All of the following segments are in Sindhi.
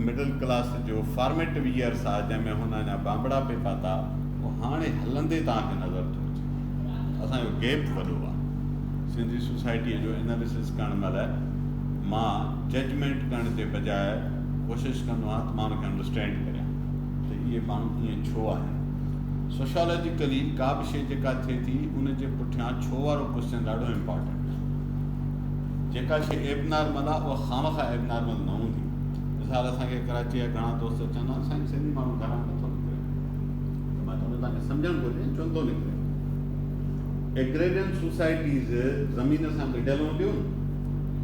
مڊل ڪلاس جو فارميٽو يئرس آ جنهن ۾ هن اڃا بانبڙا پئي پاتا اهو هاڻي هلندي توهان کي نظر ٿو اچي. اسان جو گيپ وڏو آ. سنڌي سوسائٽيء جو اناليسس ڪرڻ مهل مان ججمينٽ ڪرڻ جي بجاء ڪوشش ڪندو آهيان ته مان ان کي انڊرسٽينڊ ڪريان ته اهي ماڻهو ائين ڇو آهن. سوشالاجيڪلي ڪا به شيء جيڪا ٿئي ٿي ان جي پٺيان ڇو وارو ڪوئسچن ڏاڍو امپارٽنٽ آهي. جيڪا شيء ايبنارمل آهي اها خامخواه ايبنارمل نه هوندي. مثال اسان کي ڪراچيء جا گهڻا دوست چوندا آهن سائين سنڌي ماڻهو گهران نٿو نڪري ته مان چوندو توهان کي سمجهڻ گهرجي ڇو نٿو نڪري. ايگريرين سوسائٽيز زمين سان ڳنڍيل هونديون آهن.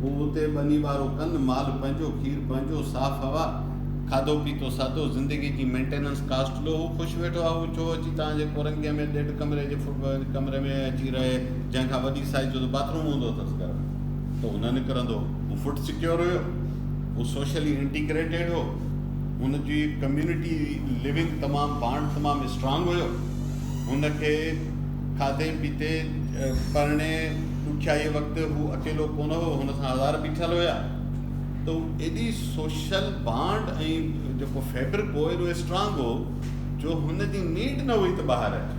هو اتي ٻني ٻارو ڪن، مال پنهنجو، کير پنهنجو، صاف هوا، کاڌو پيتو سادو، زندگي جي مينٽيننس ڪاسٽ لو، هو خوش ويٺو آهي، هو ڇو اچي توهان جي ڪورنگيء ۾ ڏيڍ ڪمري جي ڪمري ۾ اچي رهي، جنهن کان وڏي سائيز جو ته باٿ روم هوندو اٿس گهر ۾ ته هو نه نڪرندو، هو فوڊ سيڪيور هيو، هو سوشلي انٽيگريٽيڊ هو، هن جي ڪميونٽي لونگ تمام بانڊ تمام اسٽرانگ هيو، هن کي کاڌي پيتي، پرڻي، ڏکيائيء وقت هو اڪيلو ڪونه هو، هن سان هزار بيٺل هيا ته هو ايڏي سوشل بانڊ ۽ جيڪو فيبرڪ هو ايڏو اسٽرانگ هو جو هن جي نيڊ نه هئي ته ٻاهر اچي.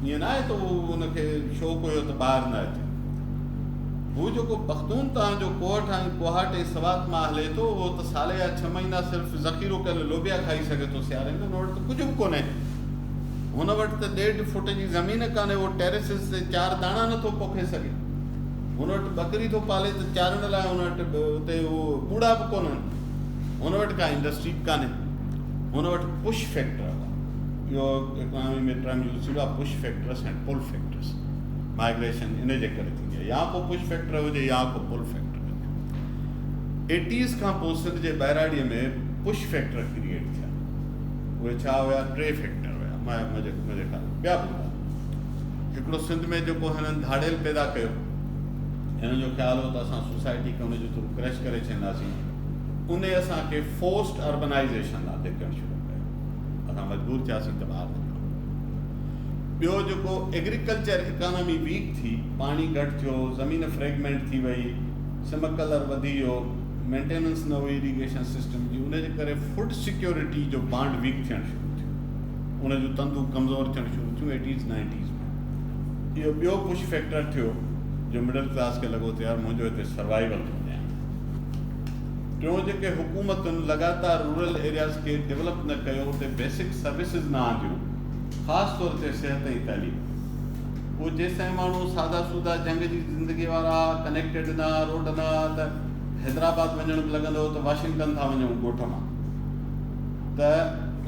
ائين نه آهي ته هو هن کي شوق هيو ته ٻاهر نه اچي. هو جيڪو پختون توهان جو ڪوهٽ ۽ ڪوهاٽ ۽ سوات مان هلي ٿو اهو ته سال جا ڇهه مهينا صرف ذخيرو ڪيل لوبيا کائي سگهي ٿو سياري ۾ هن وٽ ته ڪجهه به ڪونهي. هن وٽ ته ڏيڍ فوٽ جي زمين ڪانهي، هو ٽيريسز تي چار داڻا نٿو پوکي سگهي. هن وٽ ٻڪري ٿو پالي ته چارڻ لاء هن وٽ اتي هو ٻوڙا به ڪونهن. هن وٽ ڪا انڊسٽري به ڪانهي. هن وٽ پش فيڪٽر هئا. اهو اڪانامي ۾ ٽرم يوز ٿيندو آهي push factors ۽ pull factors. Migration ان جي ڪري ٿيندي آهي. يا ڪو پش فيڪٽر هجي يا ڪو پل فيڪٽر هجي. ايٽيز کان پوء سنڌ جي ٻهراڙيء ۾ پش فيڪٽر ڪريئيٽ ٿيا. اهي ڇا هيا؟ ٽي فيڪٽر هيا منهنجي منهنجي خيال ۾ ٻيا به هوندا. هڪڙو سنڌ ۾ جيڪو هنن ڌاڙيل پيدا ڪيو، هنن جو خيال هو ته اسان سوسائٽي کي ان جي ٿرو ڪريش ڪري ڇڏينداسين، انهي اسان کي فورسڊ اربنائيزيشن ڏانهن ڌڪڻ شروع ڪيو، اسان مجبور ٿياسين ته ٻاهر نڪرون. ٻيو جيڪو ايگريڪلچر اڪانامي ويڪ ٿي، پاڻي گهٽ ٿيو، زمين فريگمينٽ ٿي وئي، سمڪلر وڌي ويو، مينٽيننس نه هئي اريگيشن سسٽم جي ان جي ڪري فوڊ سيڪيورٽي جو بانڊ ويڪ ٿيڻ شروع ٿيو ان جون تندون ڪمزور ٿيڻ شروع ٿيون ايٽيز نائنٽيز ۾ اهو ٻيو پش فيڪٽر ٿيو جو مڊل ڪلاس کي لڳو ته يار منهنجو هتي سروائيول ٿو وڃي. ٽيون جيڪي حڪومتن لڳاتار رورل ايرياز کي ڊولپ نه ڪيو اتي بيسڪ سروسز نه آنديون خاص طور تي صحت ۽ تعليم. پوء جيستائين ماڻهو سادا سودا جهنگ جي زندگي وارا ها، ڪنيڪٽيڊ نه ها، روڊ نه ها ته حيدرآباد وڃڻ به لڳندو هو ته واشنگٽن ٿا وڃون ڳوٺ مان ته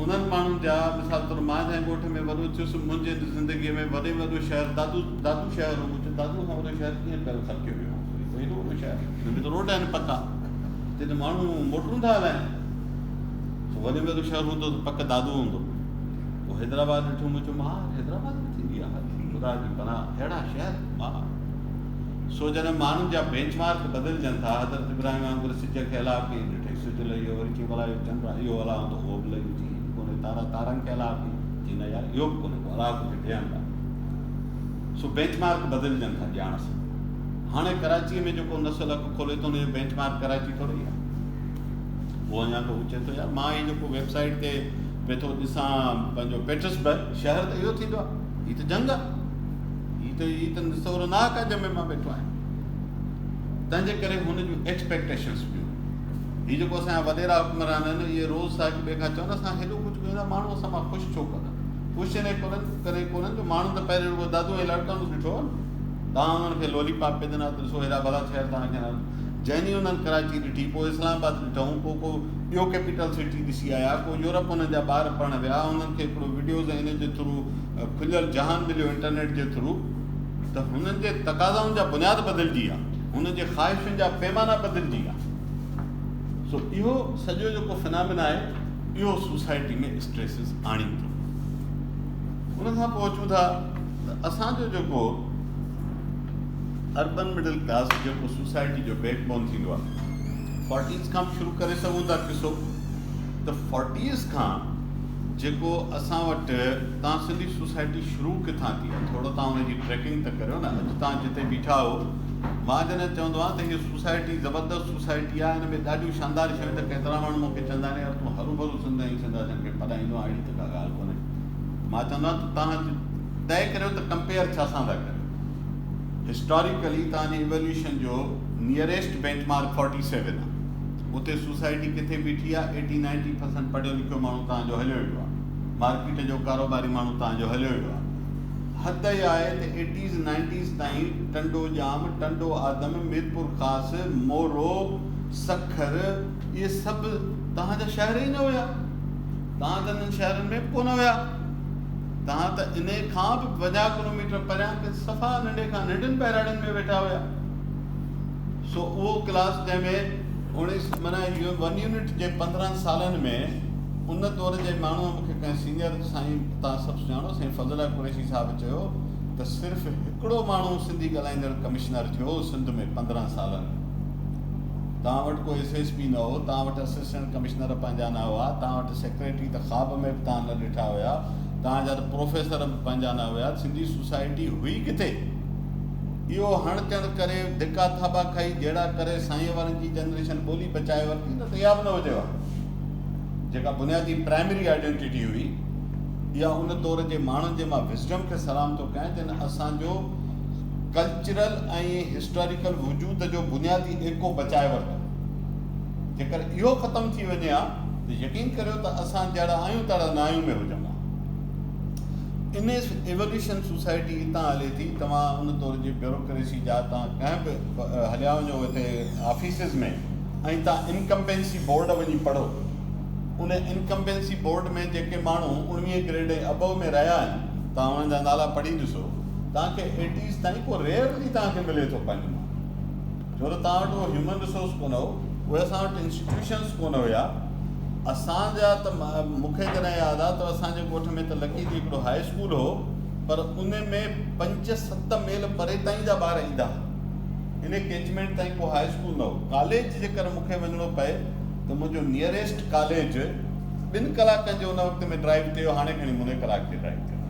انهن ماڻهن جا مثال طور مان جنهن ڳوٺ ۾ وڏو ٿيس منهنجي زندگيء ۾ وڏي ۾ وڏو شهر دادو دادو شهر هو مون چيو دادو کان وڏو شهر ڪيئن پيو خلقيو ويو هي ته ايڏو وڏو شهر هن ۾ ته روڊ آهن پڪا هتي ته ماڻهو موٽرون ٿا هلائن سو وڏي ۾ وڏو شهر هوندو ته پڪ دادو هوندو. پوء حيدرآباد ڏٺو مون چيو مار حيدرآباد به ٿيندي آهي خدا جي پناهه اهڙا شهر مار سو جڏهن ماڻهن جا بينچ مارڪ بدلجن ٿا حضرت ابراهيم وانگر سج کي الله ڪيئن ڏٺئي سج لهي ويو وري چيو ڀلا اهو چنڊ آهي اهو الله هوندو اهو به لهي ويو چي هي به ڪونهي تارا تارن کي الله ڪيئن چي نه يار اهو به ڪونهي ڪو الله ڪجهه ڏيڻ لاء سو بينچ مارڪ بدلجن ٿا ڄاڻ سان هاڻي ڪراچيء ۾ جيڪو نسل اک کولي ٿو ان جو بينچ مارڪ ڪراچي ٿوري آهي هو اڃا ته هو چئي ٿو يار مان هي جيڪو ويب سائيٽ تي پئي ٿو ڏسان پنهنجو پيٽرسبرگ شهر ته اهو ٿيندو آهي هي ته جنگ آهي هي ته هي ته نسور ناڪ آهي جنهن ۾ مان ويٺو آهيان تنهن جي ڪري هن جون ايڪسپيڪٽيشنس به هي جيڪو اسان جا وڏيرا حڪمران آهن اهي روز سا هڪ ٻئي کان چون اسان هيڏو ڪجهه ڪيون ٿا ماڻهو اسان مان خوش ڇو ڪونهن خوش ان ڪري ڪري ڪونهن جو ماڻهن ته پهرين رڳو دادو ۽ لاڙڪاڻو ڏٺو آهي توهان انهن کي لولي پاپ پي ڏنا ته ڏسو هيڏا ڀلا شهر توهان کي جنهن ڏينهن انهن ڪراچي ڏٺي، پوء اسلام آباد ڏٺائون، پوء ڪو ٻيو ڪيپيٽل سٽي ڏسي آيا، ڪو يورپ انهن جا ٻار پڙهڻ ويا، انهن کي هڪڙو وڊيوز ۽ انهن جي ٿرو کليل جهان مليو انٽرنيٽ جي ٿرو ته هنن جي تقاضائن جا بنياد بدلجي ويا، هنن جي خواهشن جا پيمانا بدلجي ويا. سو اهو سڄو جيڪو فنامنا آهي اهو سوسائٽي ۾ اسٽريسز آڻيندو. ان کان پوء اچون ٿا ته اسان جو جيڪو اربن مڊل ڪلاس جيڪو سوسائٽي جو بيڪ بون ٿيندو آهي فورٽيز کان به شروع ڪري سگهون ٿا قصو ته فورٽيز کان جيڪو اسان وٽ تان سنڌي سوسائٽي شروع ڪٿان ٿي آهي ٿورو تان ان جي ٽريڪنگ ته ڪريو نه اڄ تان جتي بيٺا هو مان جڏهن چوندو آهيان ته هيء سوسائٽي زبردست سوسائٽي آهي، هن ۾ ڏاڍيون شاندار شيون ته ڪيترا ماڻهو مون کي چوندا آهن يار تون هروڀرو سنڌ ۽ سنڌ واسين کي پڏائيندو آهين، اهڙي ته ڪا ڳالهه ڪونهي. مان چوندو آهيان ته توهان طئي ڪريو ته ڪمپيئر ڇا سان ٿا ڪريو. هسٽاريڪلي توهان جي ايووليوشن جو نيئريسٽ بينچ مارڪ 47 آهي. اتي سوسائٽي ڪٿي بيٺي آهي، ايٽي نائنٽي پرسنٽ پڙهيو لکيو ماڻهو توهان جو هليو ويو آهي. مارڪيٽ جو ڪاروباري ماڻهو توهان جو هليو ويو آهي. حد اها آهي ته ايٽيز نائنٽيز تائين ٽنڊو ڄام، ٽنڊو آدم، ميرپورخاص، مورو، سکر اهي سڀ توهان جا شهر ئي نه هيا. توهان ته انهن شهرن ۾ به ڪونه هيا. توهان ته انهي کان به 50 ڪلوميٽر پريان ڪن صفا ننڍي کان ننڍين ٻهراڙين ۾ ويٺا هيا. سو اهو ڪلاس جنهن ۾ اوڻيهه معنيٰ ون يونٽ جي 15 سالن ۾ ان دور جي ماڻهوء مون کي ڪنهن سينئر سائين توهان سڀ سڃاڻو سائين فضل حق قريشي صاحب چيو ته صرف هڪڙو ماڻهو سنڌي ڳالهائيندڙ ڪمشنر ٿيو سنڌ ۾ 15 سالن ۾ توهان وٽ ڪو ايس ايس پي نه هو توهان وٽ اسسٽنٽ ڪمشنر پنهنجا نه هئا توهان وٽ سيڪريٽري ته خواب ۾ به توهان نه ڏٺا هيا توهان جا ته پروفيسر به پنهنجا نه هيا سنڌي سوسائٽي هئي ڪٿي؟ اهو هڻ تڻ ڪري ڌڪا ٿاٻا کائي جهيڙا ڪري سائين وارن جي جنريشن ٻولي بچائي ورتي نه ته اها به نه هجي ها. جيڪا بنيادي پرائمري آئيڊنٽيٽي هئي اها ان دور جي ماڻهن جي مان وزڊم کي سلام ٿو ڪيان جن اسان جو ڪلچرل ۽ هسٽاريڪل وجود جو بنيادي ايڪو بچائي ورتو. جيڪر اهو ختم ٿي وڃي ها ته يقين ڪريو ته اسان جهڙا آهيون تهڙا ناهيون ۾ هجون ها. ان ايوليوشن سوسائٽي اتان هلي ٿي توهان ان دور جي بيوروڪريسي جا توهان ڪنهن به هليا وڃو هتي آفيسز ۾ ۽ توهان انڪمبينسي بورڊ وڃي پڙهو ان انڪمبينسي بورڊ ۾ جيڪي ماڻهو 19 گريڊ ۽ ابو ۾ رهيا آهن توهان انهن جا نالا پڙهي ڏسو توهان کي ايٽيز تائين ڪو ريئرلي توهان کي ملي ٿو پنهنجو ماڻهو ڇو ته توهان وٽ اهو هيومن ريسورس ڪونه هو اهي اسان وٽ انسٽيٽيوشنس ڪونه هيا اسان جا ته مون کي جڏهن ياد آ ته اسان جي ڳوٺ ۾ ته لڪي جي هڪڙو هاء اسڪول هو پر ان ۾ پنج ست ميل پري تائين جا ٻار ايندا ها ان ڪيچمينٽ تائين ڪو هاء اسڪول نه هو ڪاليج جيڪر مون کي وڃڻو پئي ته منهنجو نيئريسٽ ڪاليج ٻن ڪلاڪن جي ان وقت ۾ ڊرائيو تي هو هاڻي کڻي مني ڪلاڪ جي ڊرائيو تي هو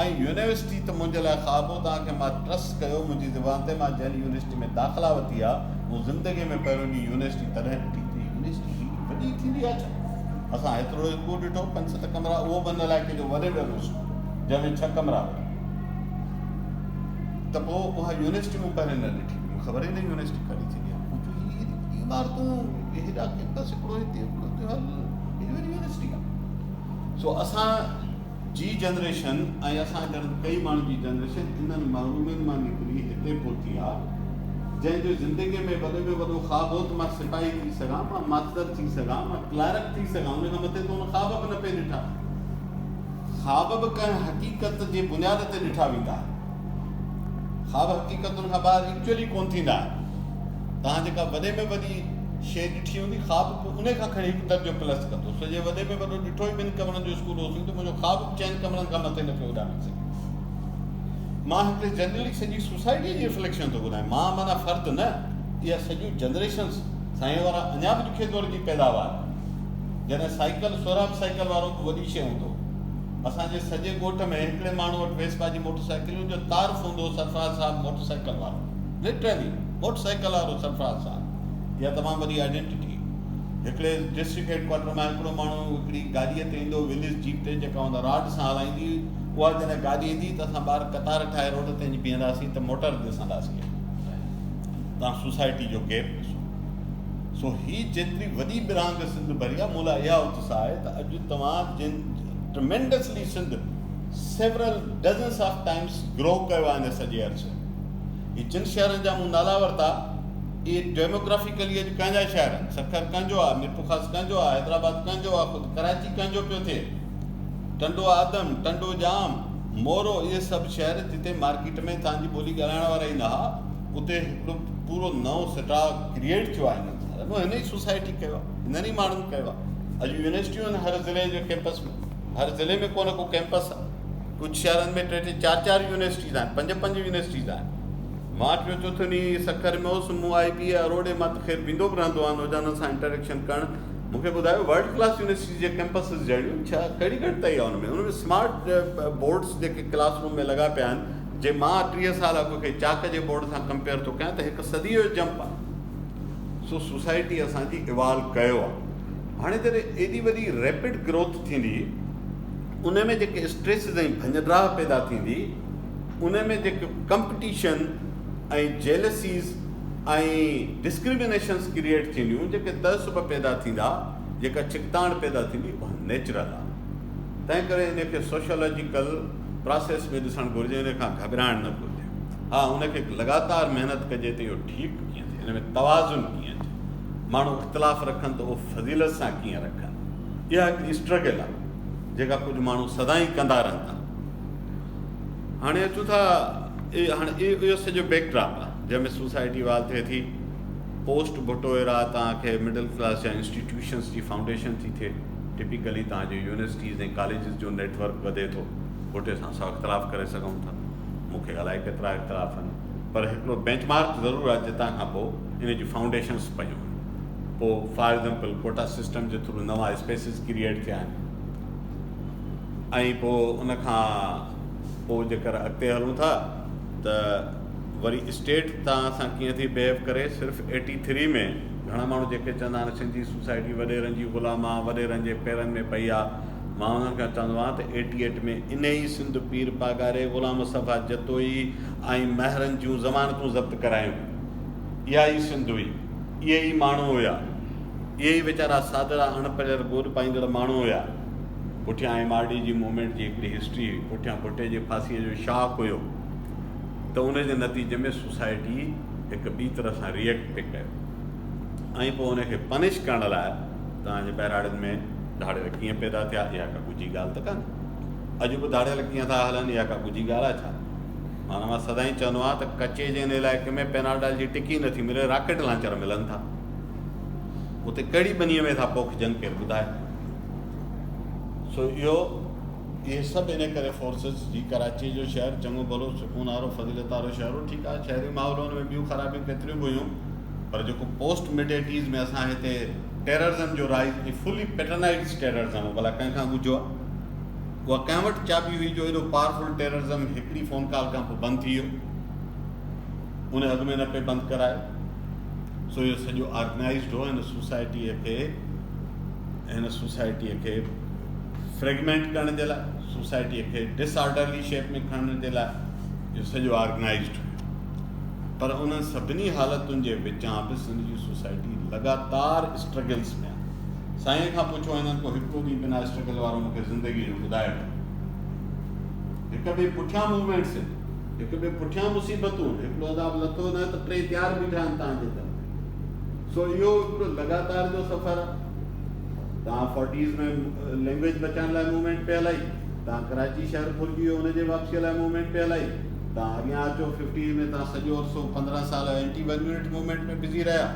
۽ يونيورسٽي ته منهنجي لاء خواب هو توهان کي مان ٽرسٽ ڪيو منهنجي زبان تي مان جنهن يونيورسٽي ۾ داخلا ورتي آ مون زندگي ۾ پهريون ڏينهن يونيورسٽي تڏهن ڏٺي ته يونيورسٽي هيڏي وڏي ٿيندي آهي ڇا؟ اسان هيترو اسڪول ڏٺو پنج ست ڪمرا اهو به ان علائقي جو وڏي ۾ وڏو اسڪول جنهن ۾ ڇهه ڪمرا هيا ته پوء اها يونيورسٽي مون پهرين نه ڏٺي مون خبر ئي نه يونيورسٽي ڪهڙي ٿيندي آهي مون چيو هي هيڏي وڏي عمارتون هيڏا ڪيمپس هڪڙو هتي هڪڙو هتي هل هيڏي وڏي يونيورسٽي آهي سو اسان جي جنريشن ۽ اسان جهڙن ڪئي ماڻهن جي جنريشن انهن محرومين مان نڪري هتي پهتي آ، جنهن جو زندگي ۾ وڏي ۾ وڏو خواب هو ته مان سپاهي ٿي سگهان، مان ماستر ٿي سگهان، مان ڪلارڪ ٿي سگهان، ان کان مٿي ته هن خواب به نه پئي ڏٺا. خواب به ڪنهن حقيقت جي بنياد تي ڏٺا ويندا آهن. خواب حقيقتن کان ٻاهر ايڪچوئلي ڪونه ٿيندا آهن. توهان جيڪا وڏي ۾ وڏي شيء ڏٺي هوندي، خواب به انهي کان کڻي هڪ درجو پلس ڪندو. سو جي وڏي ۾ وڏو ڏٺو ئي ٻن ڪمرن جو اسڪول هوسين ته منهنجو خواب به چئن ڪمرن کان مٿي نه پيو اڏامي سگهي. مان هڪڙي جنرلي سڄي سوسائٽيء جي رفليڪشن ٿو ٻڌايان. مان معنيٰ فرد نه، اها سڄيون جنريشنس سائين وارا اڃا به ڏکي دور جي پيداوار. جڏهن سائيڪل سهراب سائيڪل وارو به وڏي شيء هوندو هو. اسان جي سڄي ڳوٺ ۾ هڪڙي ماڻهو وٽ ويسپا جي موٽر سائيڪل هئي، ان جو تعارف هوندو هو سرفراز صاحب موٽر سائيڪل وارو. لٽرلي موٽر سائيڪل وارو سرفراز صاحب. اها تمام وڏي آئيڊينٽيٽي هئي. هڪڙي ڊسٽرڪٽ هيڊ ڪوارٽر مان هڪڙو ماڻهو هڪڙي گاڏيء تي ايندو هو، ولز جيپ تي، جيڪا هن راڊ سان هلائيندي هئي. اها جڏهن گاڏي ايندي هئي ته اسان ٻار قطار ٺاهي روڊ تي وڃي بيهنداسين ته موٽر ڏسنداسين. توهان سوسائٽي جو گيپ ڏسو. سو هي جيتري وڏي ٻرهانگ سنڌ ڀري آهي، مون لاء اها اتساهه آهي ته اڄ توهان جن tremendously Sindh several dozens of times grow ڪيو آهي هن سڄي عرصي ۾. هي جن شهرن جا مون نالا ورتا، اهي ڊيموگرافيڪلي اڄ ڪنهن جا شهر آهن؟ سکر ڪنهن جو آهي؟ ميرپورخاص ڪنهن جو آهي؟ حيدرآباد ڪنهن جو آهي؟ خود ڪراچي ڪنهن جو پيو ٿئي؟ ٽنڊو آدم، ٽنڊو ڄام، مورو اهي سڀ شهر جتي مارڪيٽ ۾ توهان جي ٻولي ڳالهائڻ وارا ئي نه ها، اتي هڪڙو پورو نئون سٽاء ڪريئيٽ ٿيو آهي هنن سالن ۾ هن ئي سوسائٽي ڪيو آهي، هنن ئي ماڻهن ڪيو آهي. اڄ يونيورسٽيون آهن هر ضلعي جي ڪيمپس ۾، هر ضلعي ۾ ڪو نه ڪو ڪيمپس آهي. ڪجهه شهرن ۾ ٽي ٽي چار چار يونيورسٽيز آهن، پنج پنج يونيورسٽيز آهن. مان ٽيون چوٿون ڏينهن سکر ۾ هوس، مون آء بي اي اروڙي مان ته خير ويندو به رهندو آهيان نوجوانن سان انٽريڪشن ڪرڻ، مون کي ٻڌايو ورلڊ ڪلاس يونيورسٽيز جي ڪيمپسز جهڙيون ڇا ڪهڙي گهٽتائي آهي ان ۾ ان ۾ سمارٽ بورڊس جيڪي ڪلاس روم ۾ لڳا پيا آهن جي مان 30 سال اڳ کي چاڪ جي بورڊ سان ڪمپيئر ٿو ڪيان ته هڪ صديء جو جمپ آهي. سو سوسائٽي اسان جي ايوالو ڪيو آهي. هاڻي جڏهن ايڏي وڏي ريپڊ گروٿ ٿيندي ان ۾ جيڪي اسٽريسز ۽ ڀڃ ڊاهه پيدا ٿيندي ان ۾ جيڪي ڪمپٽيشن ۽ جيلسيز ۽ ڊسڪرمينيشنز ڪريئيٽ ٿينديون جيڪي تعصب پيدا ٿيندا جيڪا ڇڪتاڻ پيدا ٿيندي اها نيچرل آهي. تنهن ڪري ان کي سوشيالاجيڪل پراسيس ۾ ڏسڻ گهرجي ان کان گهٻرائڻ نه گهرجي. ها ان کي لڳاتار محنت ڪجي ته اهو ٺيڪ ڪيئن ٿئي، ان ۾ توازن ڪيئن اچي، ماڻهو اختلاف رکن ته اهو فضيلت سان ڪيئن رکن. اها هڪ اسٽرگل آهي جيڪا ڪجهه ماڻهو سدائين ڪندا رهندا. هاڻي اچون ٿا هاڻي اهو سڄو بيڪ ڊراپ آهي جنهن ۾ سوسائٽي وال ٿئي ٿي. پوسٽ ڀٽو ايرا توهان کي مڊل ڪلاس جا انسٽيٽيوشنس جي فائونڊيشن ٿي ٿئي. ٽپيڪلي توهان جي يونيورسٽيز ۽ ڪاليجز جو نيٽ ورڪ وڌي ٿو. ڀٽي سان اسان اختلاف ڪري سگهون ٿا. مون کي الائي ڪيترا اختلاف آهن پر هڪڙو بينچ مارڪ ضرور آهي جتان کان پوء ان جون فائونڊيشنس پيون آهن. پوء فار ايگزامپل ڪوٽا سسٽم جي ٿرو نوان اسپيسز ڪريئيٽ ٿيا آهن ۽ پوء ان کان پوء جيڪر اڳتي هلون ٿا ته وري اسٽيٽ توهان سان ڪيئن ٿي بيهيو ڪري صرف ايٽي ٿري ۾ گهڻا ماڻهو جيڪي چوندا آهن سنڌي سوسائٽي وڏيرن جي غلام آ وڏيرن جي پيرن ۾ پئي آ مان انهن کان چوندو آهيان ته ايٽي ايٽ ۾ انهي سنڌ پير پاڳاري غلام مصطفيٰ جتوئي ۽ مهرن جون ضمانتون ضبط ڪرايون اها ئي سنڌ هئي اهي ئي ماڻهو هيا اهي ئي ويچارا سادڙا اڻ پڙهيل گوڏ پائيندڙ ماڻهو هيا پٺيان ايم آر ڊي جي موومينٽ جي هڪڙي هسٽري هئي پٺيان ڀٽي جي ڦاسيء جو شاڪ هيو ته ان جي نتيجي ۾ سوسائٽي هڪ ٻي طرح سان ريئيڪٽ پئي ڪيو ۽ پوء ان کي پنش ڪرڻ لاء توهان جي ٻهراڙين ۾ ڌاڙيل ڪيئن پيدا ٿيا اها ڪا ڳجهي ڳالهه ته ڪانهي. اڄ به ڌاڙيل ڪيئن ٿا هلن اها ڪا ڳجهي ڳالهه آهي ڇا؟ معنيٰ مان سدائين چوندو آهيان ته ڪچي جي ان علائقي ۾ پيناڊال جي ٽڪي نٿي ملي راڪيٽ لانچر ملن ٿا. اتي ڪهڙي ٻنيء ۾ ٿا پوکجن ڪير ٻڌائي. سو اهو اهي سڀ ان ڪري فورسز هي ڪراچيء جو شهر چڱو ڀلو سڪون وارو فضيلت وارو شهر هو ٺيڪ آهي شهري ماحول هو ان ۾ ٻيون خرابيون ڪيتريون به هيون پر جيڪو پوسٽ مڊ ايٽيز ۾ اسان هتي ٽيررزم جو رائز ۽ فلي پيٽرنائيزڊ ٽيررزم هو ڀلا ڪنهن کان ڳجهو آهي اها ڪنهن وٽ چاٻي هئي جو ايڏو پاورفل ٽيررزم هڪڙي فون ڪال کان پوء بند ٿي ويو ان اڳ ۾ نه پئي بند ڪرايو سو اهو سڄو آرگنائيزڊ هو هن سوسائٽيء کي هن سوسائٽيء کي فريگمينٽ ڪرڻ جي لاء سوسائٽيء کي ڊس آرڊرلي شيپ ۾ کڻڻ جي لاء اهو سڄو آرگنائيزڊ هيو پر انهن سڀني حالتن جي وچان به سنڌ جي سوسائٽي لڳاتار اسٽرگلس ۾ آهي. سائين کان پڇو هنن ڪو هڪڙو ڏينهن بنا اسٽرگل وارو مون کي زندگيء جو ٻڌائي وٺو. هڪ ٻئي پٺيان موومينٽس آهن، هڪ ٻئي پٺيان مصيبتون آهن، هڪڙو عذاب لٿو نه ته ٽي تيار بيٺا آهن توهان جي در تي. سو اهو هڪڙو لڳاتار جو سفر آهي. توهان فورٽيز ۾ لينگويج بچائڻ لاء موومينٽ پئي هلائي، توهان ڪراچي شهر ڦرجي ويو ان جي واپسيء لاء موومينٽ پئي هلائي، توهان اڳيان اچو ففٽيز ۾ توهان سڄو عرصو 15 سال اينٽي ون يونٽ موومينٽ ۾ بزي رهيا.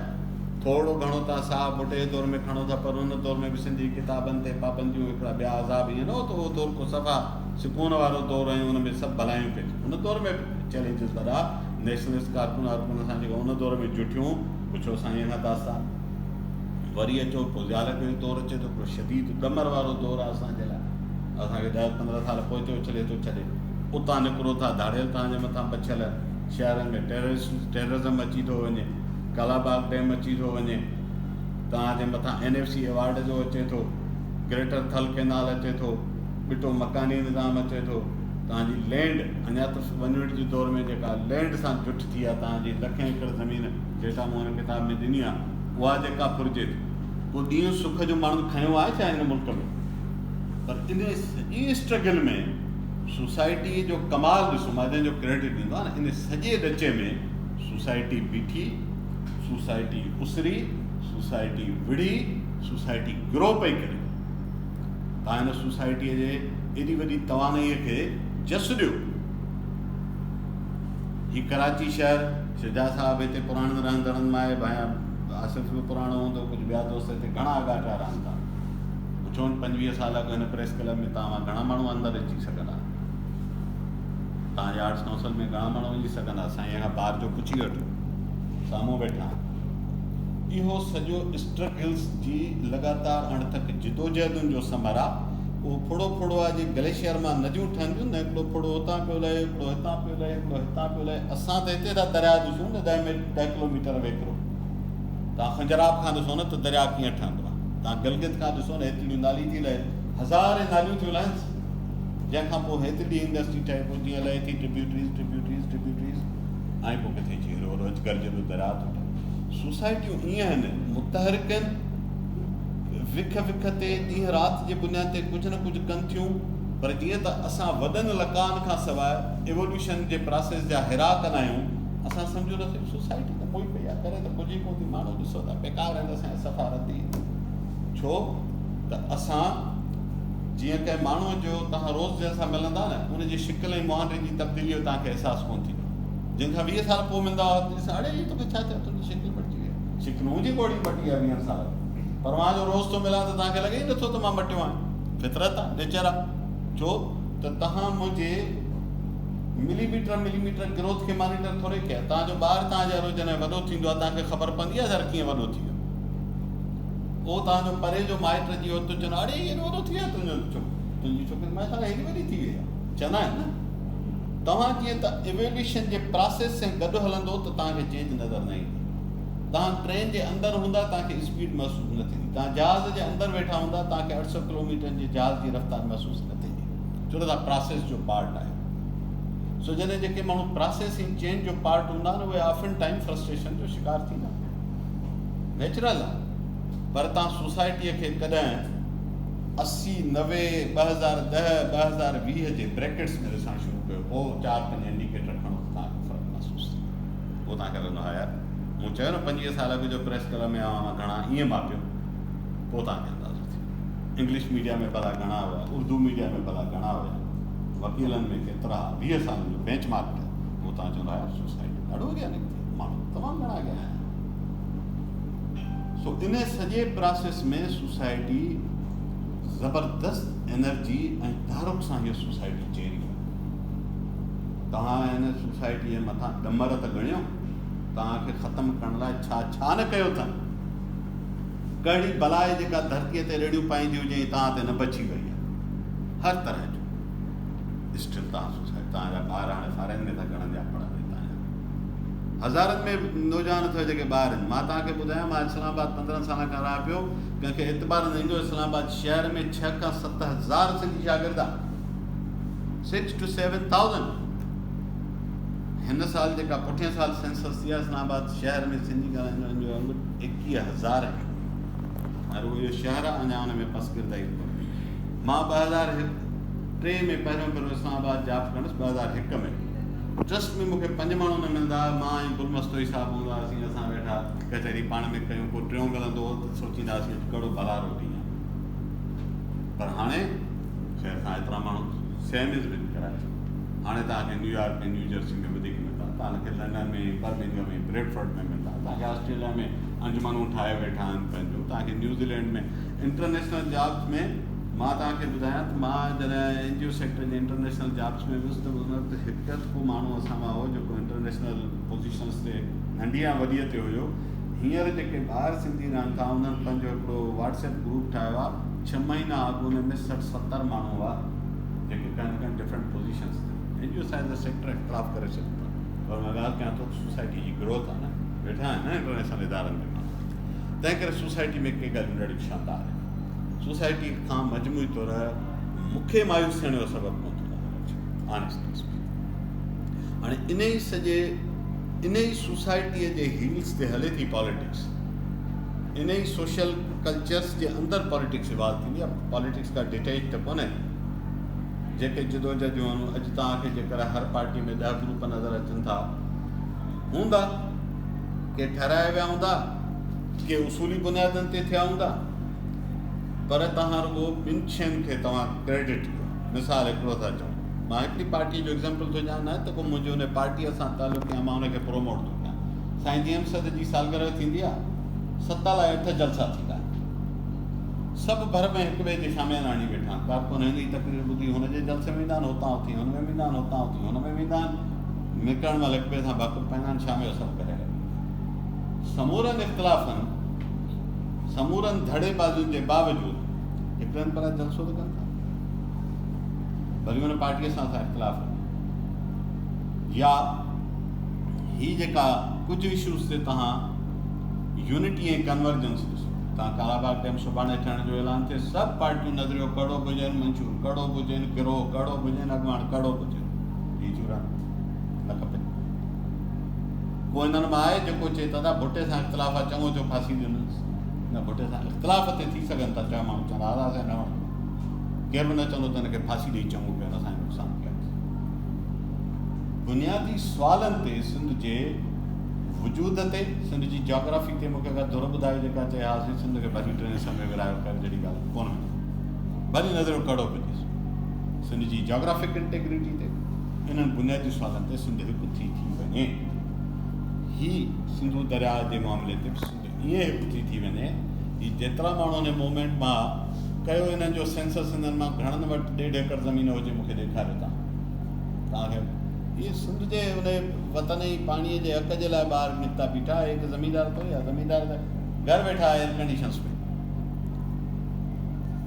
ٿورڙو گهڻو توهان ساهه ڀٽي جي دور ۾ کڻو ٿا پر ان دور ۾ به سنڌي ڪتابن تي پابنديون هڪڙا ٻيا عذاب ائين نه هو ته اهو دور ڪو صفا سڪون وارو دور ۽ ان ۾ سڀ ڀلايون پئي ٿيون ان دور ۾ به چئلينجز وڏا نيشنلسٽ ڪارڪن وارڪن سان جيڪا ان دور ۾ جٺيون پڇو سائين کان داستان وري اچو پوء ضياء الحق جو دور اچي ٿو هڪڙو شديد ڏمر وارو دور آهي اسان جي لاء اسان کي 10 15 سال پوئتي اڇلي ٿو ڇڏي اتان نڪرو ٿا ڌاڙيل توهان جي مٿان بڇيل شهرن ۾ ٽيررزم اچي ٿو وڃي ڪالاباغ ڊيم اچي ٿو وڃي توهان جي مٿان اين ايف سي ايوارڊ جو اچي ٿو گريٽر ٿل ڪينال اچي ٿو ٻٽو مڪاني نظام اچي ٿو توهان جي لينڊ اڃا ته ون يونٽ جي دور ۾ جيڪا لينڊ سان جٺ ٿي آهي توهان جي لکين ايڪڙ زمين جيڪا مون هن ڪتاب ۾ ڏني آهي اها جيڪا ڦرجي ٿي. ڪو ڏينهن سک جو ماڻهن کنيو آهي ڇا هن ملڪ ۾؟ پر ان سڄي اسٽرگل ۾ سوسائٽيء جو ڪمال ڏسو، مان جنهن جو ڪريڊٽ ڏيندو آهيان نه، ان سڄي ڏچي ۾ سوسائٽي بيٺي، سوسائٽي اسري، سوسائٽي وڙهي، سوسائٽي گرو پئي ڪري. توهان هن سوسائٽيء جي ايڏي وڏي توانائيء کي جس ڏيو. هي ڪراچي شهر، شجاع صاحب هتي پراڻن رهندڙن مان آهي، ڀانئيان آصف به پراڻو هوندو، ڪجهه ٻيا دوست هتي گهڻا آڳاٽا رهن ٿا. پڇون 25 سال اڳ هن پريس ڪلب ۾ توهان مان گهڻا ماڻهو اندر اچي سگهندا؟ توهان جي آرٽس ڪائونسل ۾ گهڻا ماڻهو وڃي سگهندا؟ سائين کان ٻاهر جو پڇي وٺو، سامهون ويٺا آهن. اهو سڄو اسٽرگلز جي لڳاتار اڻٿڪ جدوجهدن جو ثمر آهي، اهو ڦڙو ڦڙو آهي جيئن گليشيئر مان نديون ٺهن ٿيون نه هڪڙو ڦڙو هتان پيو لهي هڪڙو هتان پيو لهي هڪڙو هتان پيو لهي اسان ته هتي ٿا درياء ڏسون نه 10 ڪلوميٽر ويڪرو توهان خنجراب کان ڏسو نه ته درياء ڪيئن ٺهندو آهي توهان گلگت کان ڏسو نه هيتريون نالي ٿي لهي هزارين ناليون ٿيون لهنس جنهن کان پوء هيتري انڊسٽري ٺهي پوء جيئن لهي ٿي ٽربيوٽريز ٽربيوٽريز ٽربيوٽريز ۽ پوء ڪٿي اچي هيڏو وڏو اجگر جيڏو درياء ٿو ٺهي. سوسائٽيون ائين آهن متحرڪ آهن وک وک تي ڏينهن رات جي بنياد تي ڪجهه نه ڪجهه ڪن ٿيون پر جيئن ته اسان وڏن لقائن کان سواء ايووليوشن جي پراسيس جا هراڪ نه آهيون اسان سمجهون ٿا صرف سوسائٽي ته موئي پئي آهي ڪري ته ڪجهه ئي ڪونه ٿي ماڻهو ڏسو ٿا بيڪار آهن اسان جا صفا ردي ڇو ته اسان جيئن ڪنهن ماڻهوء جو توهان روز جنهن سان ملندا نه، ان جي شڪل ۽ مهانڊي جي تبديليء جو توهان کي احساس ڪونه ٿيندو. جنهن کان 20 سال پوء ملندا هئا ته ڏسان، اڙي هي توکي ڇا ٿيو آهي، تنهنجي شڪل مٽجي وئي آهي. شڪل منهنجي به اوڙي مٽي آهي ويهن سالن ۾، پر مان جو روز ٿو ملان ته توهان کي لڳي ئي نٿو ته مان مٽيو آهيان. فطرت آهي، نيچر آهي. ڇو ته توهان منهنجي ملي ميٽر ملي ميٽر گروٿ کي مانيٽر ٿوري ڪيو آهي. توهان جو ٻار توهان جي آڏو جڏهن وڏو ٿيندو آهي، توهان کي خبر پوندي آهي يار ڪيئن وڏو ٿي ويو. اهو توهان جو پري جو مائٽ جي اوچتو چوندو اڙي هيڏو وڏو ٿي ويو آهي تنهنجو ڇوڪرو تنهنجي ڇوڪري مائي سارا هيڏي وڏي ٿي وئي آهي چوندا آهن نه توهان جيئن ته ايووليوشن جي پراسيس سان گڏ هلندو ته توهان کي چينج نظر نه ايندي توهان ٽرين جي اندر هوندا توهان کي اسپيڊ محسوس نه ٿيندي توهان جهاز جي اندر ويٺا هوندا توهان کي 800 ڪلوميٽرن جي جهاز جي رفتار محسوس نه ٿيندي ڇو ته توهان پراسيس جو پارٽ آهيو سو جڏهن جيڪي ماڻهو پراسيس ۽ چينج جو پارٽ هوندا آهن اهي آفن ٽائيم فرسٽريشن جو شڪار ٿيندا نيچرل آ پر توهان سوسائٽيء کي ڪڏهن 80، 90، 2010، 2020 جي بريڪيٽس ۾ ڏسڻ شروع ڪيو پوء چار پنج انڊيڪيٽر کڻو ته توهان کي فرق محسوس ٿيندو پوء توهان کي لڳندو ها يار مون چيو نه 25 سال اڳ جو پريس ڪلب ۾ آيو آهيان گهڻا ائين ماپيو پوء توهان کي اندازو ٿيندو انگلش ميڊيا ۾ ڀلا گهڻا هيا اردو ميڊيا ۾ ڀلا گهڻا هيا وڪيلن ۾ ڪيترا 20 سالن جو بينچ مارڪ ٺاهيو پوء توهان چوندا يار سوسائٽي ڏاڍو اڳيان نڪتي ماڻهو تمام گهڻا اڳيان آيا سو ان سڄي پراسيس ۾ سوسائٽي زبردست انرجي ۽ تحرڪ سان هيء سوسائٽي چيري آهي. توهان هن سوسائٽيء جي مٿان ڏمر ته ڳڻيو، توهان کي ختم ڪرڻ لاء ڇا ڇا نه ڪيو اٿن. ڪهڙي بلا آهي جيڪا ڌرتيء تي ريڙهيون پائيندي هجي ۽ توهان تي نه بچي وئي آهي. هر طرح جو اسٽل توهان سوسائٽي توهان جا ٻار هاڻي فارين ۾ ٿا گهڻن جا پڙهن هتان جا. هزارن ۾ نوجوان اٿو جيڪي ٻاهر آهن. مان توهان کي ٻڌايان مان اسلام آباد 15 سالن کان رهان پيو. ڪنهن کي اعتبار نه ايندو اسلام آباد شهر ۾ 6 کان 7000 سنڌي شاگرد آهن. Six to seven thousand. هن سال جيڪا پٺئين سال سينسس ٿي آهي اسلام آباد شهر ۾ سنڌي ڳالهائيندڙن جو انگ 21,000 آهي. ۽ رڳو اهو شهر آهي اڃا ان ۾ پسگردائي ڪونهي. مان 2003 ۾ پهريون ڀيرو اسلام آباد جاب ڪندس 2001 ۾ ٽرسٽ ۾ مون کي پنج ماڻهو نه ملندا هئا، مان ۽ گل مستوئي صاحب هوندا هئاسين، اسان ويٺا ڪچهري پاڻ ۾ ڪيون، ڪو ٽيون ملندو هو ته سوچيندا هئاسين اڄ ڪهڙو ڀلارو ڏينهن آهي. پر هاڻي خير سان ايترا ماڻهو سيم از وٿ ڪراچي. هاڻي توهان کي نيويارڪ ۽ نيوجرسي ۾ وڌيڪ ملندا، توهان کي لنڊن ۾ برمنگهم ۽ بريڊفرڊ ۾ ملندا، توهان کي آسٽريليا ۾ انجمنون ٺاهي ويٺا آهن پنهنجون، توهان کي نيوزيلينڊ ۾ انٽرنيشنل جابس ۾ مان توهان کي ٻڌايان ته مان جڏهن اين جي او سيڪٽر جي انٽرنيشنل جابس ۾ ويس ته ان وقت هڪ اڌ ڪو ماڻهو اسان مان هو جيڪو انٽرنيشنل پوزيشنس تي ننڍي يا وڏيء تي هيو. هينئر جيڪي ٻاهر سنڌي رهن ٿا انهن پنهنجو هڪڙو واٽس ايپ گروپ ٺاهيو آهي. ڇهه مهينا اڳ ان ۾ 60 70 ماڻهو هئا جيڪي ڪنهن نه ڪنهن ڊفرنٽ پوزيشنس تي. اين جي او سائز جا سيڪٽر اختلاف ڪري سگهون ٿا پر مان ڳالهه ڪيان ٿو ته سوسائٽي جي گروٿ آهي نه ويٺا آهن نه انٽرنيشنل ادارن ۾ ماڻهو تنهن ڪري سوسائٽي ۾ ڪي ڳالهيون ڏاڍيون شاندار آهن. سوسائٽي کان مجموعي طور مون کي مايوس ٿيڻ جو سبب ڪونه ٿو نظر اچي آنيسٽلي اسپيڪنگ. هاڻي انهي سڄي انهي سوسائٽيء جي هيلز تي هلي ٿي پاليٽڪس، انهي سوشل ڪلچرس جي اندر پاليٽڪس ايوالو ٿيندي آهي، پاليٽڪس ڪا ڊٽيچ ته ڪونهي. جيڪي جدوجهديون آهن اڄ توهان کي جيڪر هر پارٽي ۾ 10 گروپ نظر اچن ٿا هوندا، ڪي ٺهرايا ويا هوندا، ڪي اصولي بنيادن تي ٿيا هوندا. پر توهان رڳو ٻن شين کي توهان ڪريڊٽ ڏيو. مثال هڪڙو ٿا چئون. مان هڪڙي پارٽيء جو ايگزامپل ٿو ڏيان نه ته ڪو منهنجو ان پارٽيء سان تعلق يا مان ان کي پروموٽ ٿو ڪيان. سائين جي ايم سيد جي سالگرهه ٿيندي آ. ست الاء اٺ جلسا ٿيندا آهن. سڀ ڀر ۾ هڪ ٻئي جي شاميانا هڻي ويٺا آهن. ڪارڪن هن جي تقرير ٻڌي هن جي جلسي ۾ ويندا آهن، هتان اٿي هن ۾ ويندا آهن، هتان اٿي هن ۾ ويندا آهن. نڪرڻ مهل هڪ ٻئي سان ڀاڪر پائيندا آهن، شام جو سڀ گهر هليا ويندا آهن. سمورن اختلافن. سمورن ڌڙي بازين جي باوجود هڪڙن پريان جلسو ته ڪن ٿا. ڀلي ان پارٽيء سان اسان اختلاف رکون. يا هي جيڪا ڪجهه اشوز تي توهان يونٽي ۽ ڪنورجنس ڏسو. توهان ڪالاباغ ڊيم سڀاڻي ٺهڻ جو اعلان ٿئي، سڀ پارٽيون نظريو ڪهڙو به هجن، منشور ڪهڙو به هجن، گروهه ڪهڙو به هجن، اڳواڻ ڪهڙو به هجن، هي چورا نه کپي. ڪو انهن مان آهي جيڪو چئي ته ادا ڀٽي سان اختلاف آهي چڱو ٿيو ڦاسي ڏنس. نه ڀٽي سان اختلاف تي ٿي سگهن ٿا چار ماڻهو چوندا ادا اسان نه وڻندو. ڪير به نه چوندو ته هن کي ڦاسي ڏئي چڱو ڪيو اسان جو نقصان ڪيو. بنيادي سوالن تي سنڌ جي وجود تي سنڌ جي جاگرافي تي مونکي ڪا ڌر ٻڌايو جيڪا چئي ها سائين سنڌ کي ڀلي ٽن حصن ۾ ورهايو خير جهڙي ڳالهه ڪونه وڃي ڀلي نظريو ڪهڙو به هجيس سنڌ جي جاگرافڪ انٽيگريٽي تي انهن بنيادي سوالن تي سنڌ هڪ ٿي ٿي وڃي. هي سنڌو درياء جي معاملي تي به سنڌ ائين هڪ ٿي ٿي وڃي. هي جيترا ماڻهو ان موومينٽ مان ڪيو انهن جو سينسس انهن مان گهڻن وٽ ڏيڍ ايڪڙ زمين هجي مون کي ڏيکاريو تان توهان کي هي سنڌ جي ان وطن ۽ پاڻي جي حق جي لاء ٻاهر نڪتا بيٺا هڪ زميندار ٿوري آهي زميندار ته گهر ويٺا ايئر ڪنڊيشنس ۾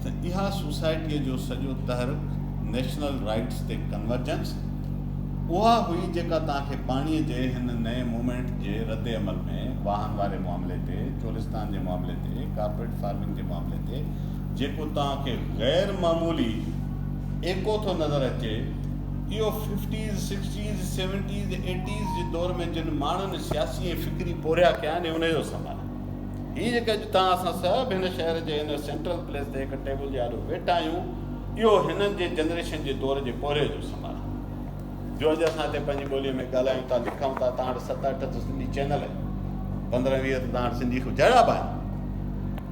ته اها سوسائٽيء جو سڄو تحرڪ نيشنل رائٽس تي ڪنورجنس اها هئي جيڪا توهان کي پاڻيء جي هن نئين موومينٽ جي رد عمل ۾ واهن واري معاملي تي، چولستان جي معاملي تي، ڪارپوريٽ فارمنگ جي معاملي تي جيڪو توهان کي غير معمولي ايڪو ٿو نظر اچي اهو ففٽيز، سڪسٽيز، سيونٽيز، ايٽيز جي دور ۾ جن ماڻهن سياسي ۽ فڪري پورهيا ڪيا آهن انهي جو ثمر آهي. هي جيڪي اڄ توهان اسان سڀ هن شهر جي هن سينٽرل پليس تي هڪ ٽيبل جي آڏو ويٺا آهيون، اهو هنن جي جنريشن جي دور جي پورهيي جو ثمر آهي. جو اڄ اسان هتي پنهنجي ٻوليء ۾ ڳالهايون ٿا، لکون ٿا، توهان وٽ ست اٺ ته سنڌي چينل آهن، 15 20 ته توهان وٽ سنڌي جهڙا به آهن.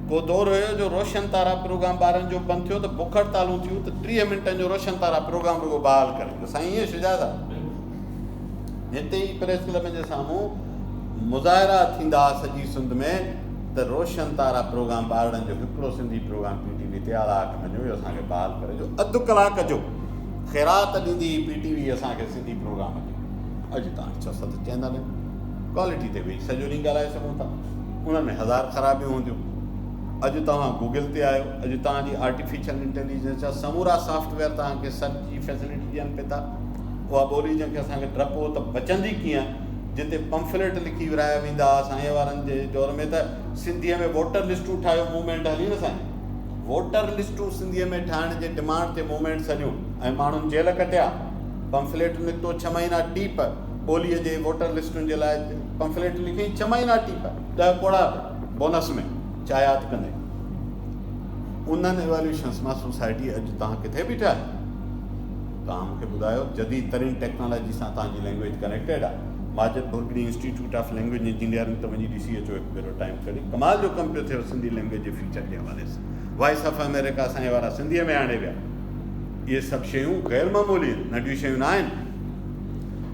ڪو دور هيو جو روشن تارا پروگرام ٻارن جو بند ٿيو ته بک هڙتالون ٿيون ته 30 منٽن جو روشن تارا پروگرام رڳو بحال ڪري ڏيو. سائين ائين شجاع صاحب هتي ئي پريس ڪلب جي سامهون مظاهرا ٿيندا ها سڄي سنڌ ۾ ته روشن تارا پروگرام ٻارڙن جو هڪڙو سنڌي پروگرام پي ٽي وي تي اعليٰ حق مڃيو ويو اسان کي بحال ڪري جو اڌ ڪلاڪ جو خيرات ڏيندي هئي پي ٽي وي اسان کي سنڌي پروگرام جي اڄ تان ڇهه ست چينل آهن ڪوالٽي تي ويهي سڄو ڏينهن ڳالهائي سگهون ٿا انهن ۾ هزار خرابيون هونديون اڄ توهان گوگل تي آهيو اڄ توهان جي آرٽيفيشل انٽيليجنس جا سمورا سافٽ ويئر توهان کي سرچ جي فيسلٽي ڏين پئي ٿا اها ٻولي جنهن کي اسان کي ڊپ هو ته بچندي ڪيئن، جتي پمفليٽ لکي ورهايا ويندا ها سائين وارن جي دور ۾ ته سنڌيء ۾ ووٽر لسٽون ٺاهيو موومينٽ هلي نه سائين ووٽر لسٽون سنڌيء ۾ ٺاهڻ جي ڊمانڊ تي موومينٽس هليون ۽ ماڻهن جيل ڪٽيا پمفليٽ نڪتو ڇهه مهينا ٽيپ ٻوليء جي ووٽر لسٽن جي لاء پمفليٽ لکيائين ڇهه مهينا ٽيپ ڏهه ڪوڙا به بونس ۾ چاهيات ڪندي انهن ايواليوشنس مان سوسائٽي اڄ توهان ڪٿي بيٺا آهيو؟ توهان مون کي ٻڌايو جديد ترين ٽيڪنالاجي سان توهان جي لينگويج ڪنيڪٽيڊ آهي Majid Bhurgri institute of language engineering ته وڃي ڏسي اچو هڪ ڀيرو ٽائيم ڪڍي ڪمال جو ڪم پيو ٿئي سنڌي لينگويج جي فيوچر جي حوالي سان وائس آف آمريڪا سائين وارا سنڌيء ۾ آڻي ويا اهي سڀ شيون غير معمولي آهن ننڍيون شيون نه آهن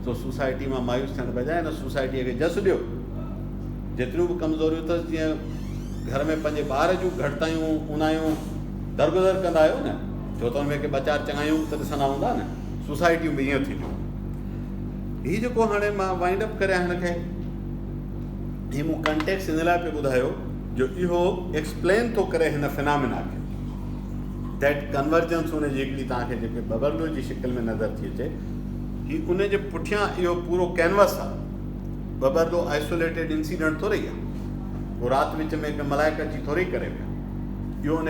سو سوسائٽي مان مايوس ٿيڻ بجاء ان سوسائٽيء کي جس ڏيو جيتريون به ڪمزوريون اٿس جيئن گهر ۾ پنهنجي ٻار جون گهٽتايون اونايون درگذر ڪندا آهيو نه ڇو ته ان ۾ ڪي ٻه چار چڱايون به ته ڏسندا هوندا نه سوسائٽيون به ائين ٿينديون هي جيڪو هاڻي مان وائنڊ اپ ڪريان هن کي هي مون ڪانٽيڪس ان لاء پئي ٻڌايو جو اهو ايڪسپلين ٿو ڪري هن فنامنا کي that convergence ان جي هڪڙي توهان کي جيڪي ٻٻرلو جي شڪل ۾ نظر ٿي اچي هي ان جي پٺيان اهو پورو ڪينوس آهي ٻٻرلو آئسوليٽيڊ انسيڊنٽ ٿوري آهي ڪو رات وچ ۾ ڪي ملائڪ اچي ٿوري ڪري ويا اهو ان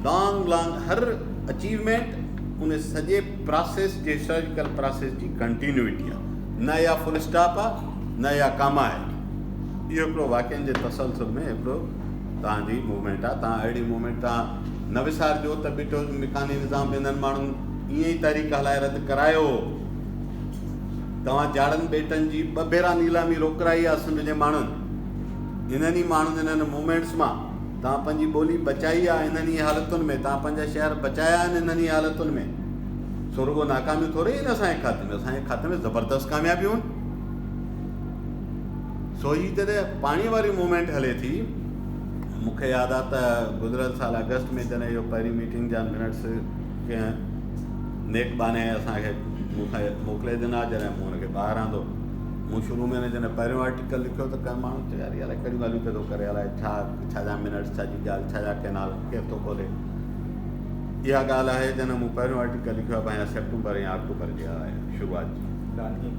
لانگ لانگ هر اچيومينٽ ان سڄي پراسيس جي هسٽاريڪل پراسيس جي ڪنٽينيوٽي آهي نه اها فل اسٽاپ آهي نه اها ڪاما آهي اهو هڪڙو واقعن جي تسلسل ۾ هڪڙو توهان جي موومينٽ آهي توهان اهڙي موومينٽ توهان نه وسارجو ته ٻٽو مڪاني نظام به انهن ماڻهن ائين ئي تحريڪ هلائي رد ڪرايو هو توهان جاڙن ٻيٽن جي ٻه ڀيرا نيلامي روڪرائي آهي سنڌ جي ماڻهن انهن ئي ماڻهن انهن موومينٽس مان توهان پنهنجي ٻولي بچائي آهي انهن ئي حالتن ۾ توهان پنهنجا شهر بچايا آهن انهن ئي حالتن ۾ سو رڳو ناڪاميون ٿوري آهن اسان جي کاتي ۾ اسان جي کاتي ۾ زبردست ڪاميابيون آهن سو هي جڏهن پاڻي واري موومينٽ هلي ٿي مون کي ياد آهي ته گذريل سال آگسٽ ۾ جڏهن اهو پهرين ميٽنگ جا منٽس ڪنهن نيڪ ٻانهي اسان کي مون کي موڪلي ڏنا جڏهن مون ان کي ٻاهر آندو مون شروع ۾ جڏهن پهريون آرٽيڪل لکيو ته ڪنهن ماڻهو چيو يار الائي ڪهڙيون ڳالهيون پيو ٿو ڪري الائي ڇا ڇا جا منٽس ڇا جي ڳالهه ڇا جا ڪينال ڪير ٿو کولي. اها ڳالهه آهي جڏهن مون پهريون آرٽيڪل لکيو آهي ڀانيان سيپٽمبر يا آڪٽوبر جي آهي شروعات جي